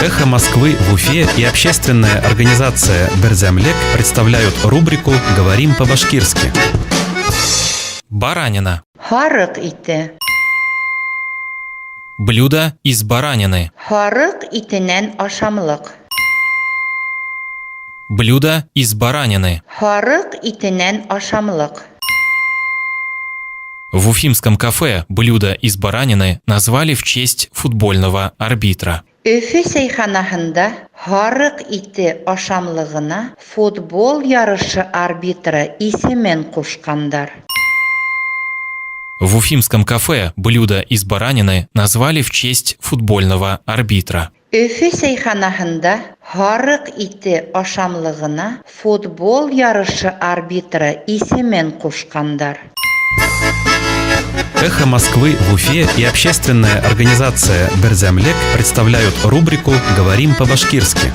Эхо Москвы в Уфе и общественная организация «Берҙәмлек» представляют рубрику «Говорим по-башкирски». Баранина. Һарыҡ ите. Блюдо из баранины. Һарыҡ итенән ашамлыҡ. Блюдо из баранины. Һарыҡ итенән ашамлыҡ. В уфимском кафе блюдо из баранины назвали в честь футбольного арбитра. Өфө сәйханаһында һарыҡ ите ашамлығына футбол ярышы арбитры исемен ҡушҡандар. В уфимском кафе блюдо из баранины назвали в честь футбольного арбитра. Өфө сәйханаһында һарыҡ ите ашамлығына футбол ярышы арбитры исемен ҡушҡандар. Эхо Москвы в Уфе и общественная организация «Берҙәмлек» представляют рубрику «Говорим по-башкирски».